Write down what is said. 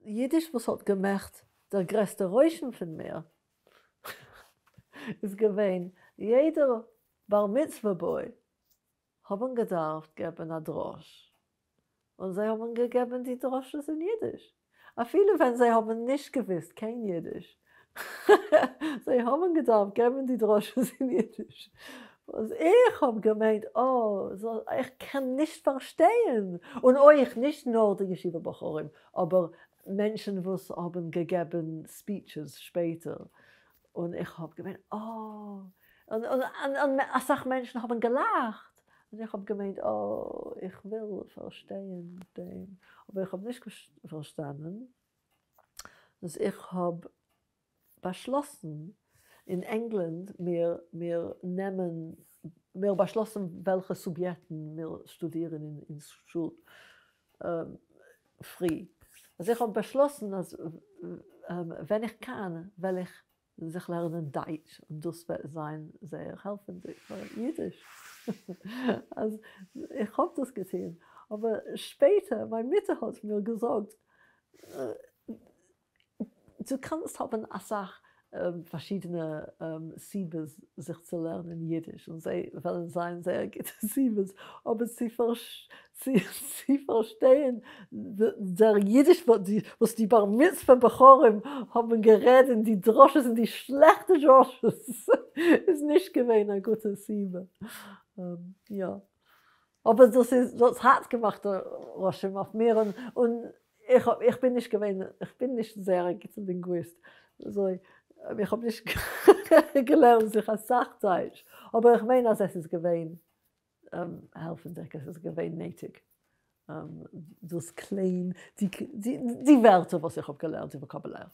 יידיש וואס האט געמאכט דער גרעסטע רושם פון מיר איז געווען יעדער בר מצוה boy האבן געדארפט געבן א דרש, און זיי האבן געגעבן די דרשות אין אידיש, אפילו ווען זיי האבן נישט געוויסט קיין אידיש, זיי האבן געדארפט געבן די דרשות אין אידיש, וואס איך האב געמיינט, אה, איך קען נישט פארשטייען, און אויך נישט נאר די ישיבה בחורים, אבער מענטשן וואס האבן געגעבן speeches שפעטער, און איך האב געמיינט, אה, און אסאך מענטשן האבן געלאכט, און איך האב געמיינט, אה, איך וויל פארשטיין דעם, אבער איך האב נישט פארשטאנען, אז איך האב באשלאסן אין ענגלאנד מיר מיר נעמען, מיר באשלאסן וועלכע סוביעקטן מיר שטודירן אין שול פרי, אז איך האב באשלאסן אז ווען איך קען וועל איך זיך לערנען דייטש און דאס וועט זיין זייער העלפענדיג פאר אידיש, אז איך האב דאס געטון, אבער שפעטער מיין מוטער האט מיר געזאגט דו קענסט האבן אסאך פארשידענע סיבות זיך צו לערנען אידיש און זיי וועלן זיין זייער גוטע סיבות, אבער צו פארשטיין דער אידיש וואס די בר מצוה בחורים האבן גערעדט אין די דרשות אין די שלעכטע דרשות איז נישט געווען א גוטע סיבה. יא. אבער דאס איז דאס האט געמאכט א רושם אויף מיר און איך האב איך בין נישט געווען איך בין נישט זייער א גוטע לינגוויסט אזוי איך האב נישט געלערנט זיך אסאך דייטש אבער איך מיין אז עס איז געווען העלפענדיג עס איז געווען נעטיג דאס קליין די ווערטער וואס איך האב געלערנט די וואקאבולאר.